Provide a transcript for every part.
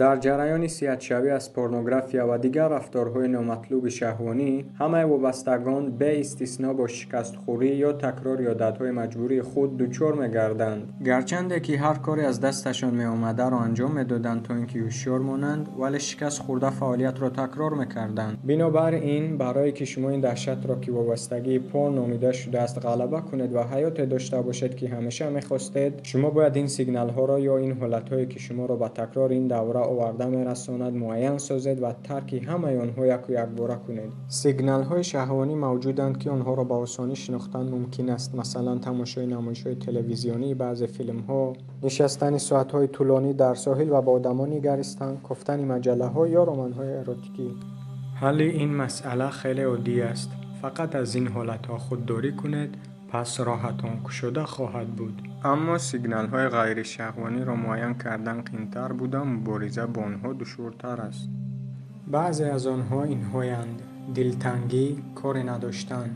Дар ҷараёни сиҳатшавӣ аз порнография ва дигар рафторҳои номатлуби шаҳвонӣ, ҳамаи вобастагон беистисно бо шикастхӯрӣ ё такрори одатҳои маҷбурии худ дучор мегарданд. Гарчанде ки ҳар коре аз дасташон меомадаро анҷом медоданд, то ин ки ҳушёр монанд, вале шикаст хӯрда фаъолиятро такрор мекарданд. Бинобар ин, барое ки шумо ин даҳшатро, ки вобастагии порн номида шудааст, ғалаба кунед ва ҳаёте дошта бошед, ки ҳамеша мехостед, шумо бояд ин сигналҳоро ё ин ҳолатҳое, ки шуморо ба такрори ин давра оварда мерасонад, муайян созед ва тарки ҳамаи онҳо яку якбора кунед. Сигналҳои шаҳвонӣ мавҷуданд, ки онҳоро ба осонӣ шинохтан мумкин аст. Масалан, тамошои намоишҳои телевизионии баъзе филмҳо, нишастани соатҳои тӯлонӣ дар соҳил ва ба одамон нигаристан, кофтани маҷаллаҳо ё романҳои эротикӣ. Ҳалли ин масъала хеле оддӣ аст. Фақат аз ин ҳолатҳо худдорӣ кунед, пас роҳатон кушода хоҳад буд. Аммо сигналҳои ғайришаҳвониро муайян кардан қинтар буда, мубориза бо онҳо душвортар аст. Баъзе аз онҳо инҳоянд: дилтангӣ, коре надоштан.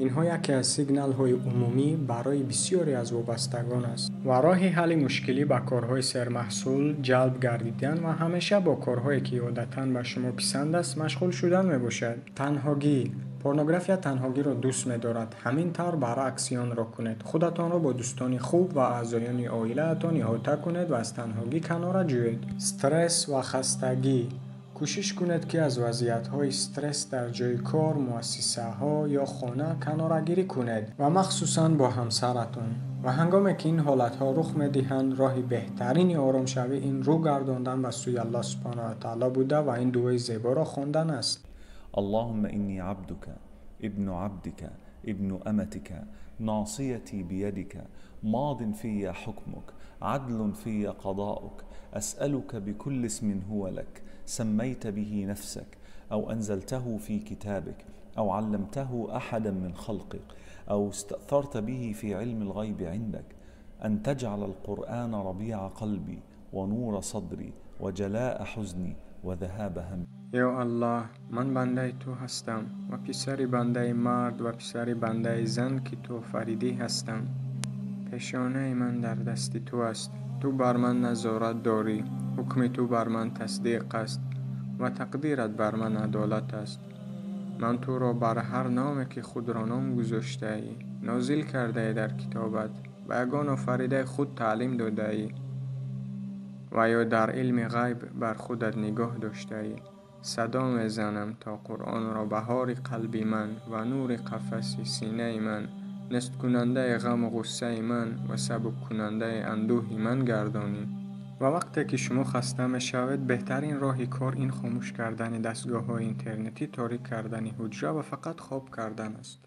Инҳо яке аз сигналҳои умумӣ барои бисёре аз вобастагон аст. Ва роҳи ҳалли мушкилӣ ба корҳои сермаҳсул ҷалб гардидан ва ҳамеша бо корҳое, ки одатан ба шумо писанд аст, машғул шудан мебошад. Танҳогӣ. Порнография танҳогиро дӯст медорад. Ҳамин тавр баръакси онро кунед. Худатонро бо дӯстони хуб ва аъзоёни оилаатон иҳота кунед ва аз танҳогӣ канора ҷӯед. Стресс ва хастагӣ. Кӯшиш кунед, ки аз вазъиятҳои стресс дар ҷойи кор, муассисаҳо ё хона канорагирӣ кунед ва махсусан бо ҳамсаратон. Ва ҳангоме ки ин ҳолатҳо рух медиҳанд, роҳи беҳтарини оромшавӣ ин рӯ гардондан ба сӯи Аллоҳ субҳонаҳу ва таъоло буда ва ин дуои зеборо хондан аст. اللهم إني عبدك ابن عبدك ابن أمتك ناصيتي بيدك ماض في حكمك عدل في قضاؤك أسألك بكل اسم هو لك سميت به نفسك أو أنزلته في كتابك أو علمته أحدا من خلقك أو استأثرت به في علم الغيب عندك أن تجعل القرآن ربيع قلبي ونور صدري وجلاء حزني وذهاب همي. Ё Аллоҳ, ман бандаи ту ҳастам ва писари бандаи мард ва писари бандаи зан, ки ту офаридӣ ҳастам. Пешонаи ман дар дасти ту аст. Ту бар ман назорат дорӣ. Ҳукми ту бар ман тасдиқ аст ва тақдират бар ман адолат аст. Ман туро бар ҳар номе, ки худро ном гузоштаӣ, нозил кардаӣ дар китобат, ба ягон офаридаи худ таълим додаӣ ва ё дар илми ғайб бар худат нигоҳ доштаӣ. Садо мезанам, то Қуръонро баҳори қалби ман ва нури қафаси синаи ман, несткунандаи ғаму ғуссаи ман ва сабуккунандаи андӯҳи ман гардонӣ. Ва вақте ки шумо хаста мешавед, беҳтарин роҳи кор ин хомӯш кардани дастгоҳҳои интернетӣ, торик кардани ҳуҷра ва фақат хоб кардан аст.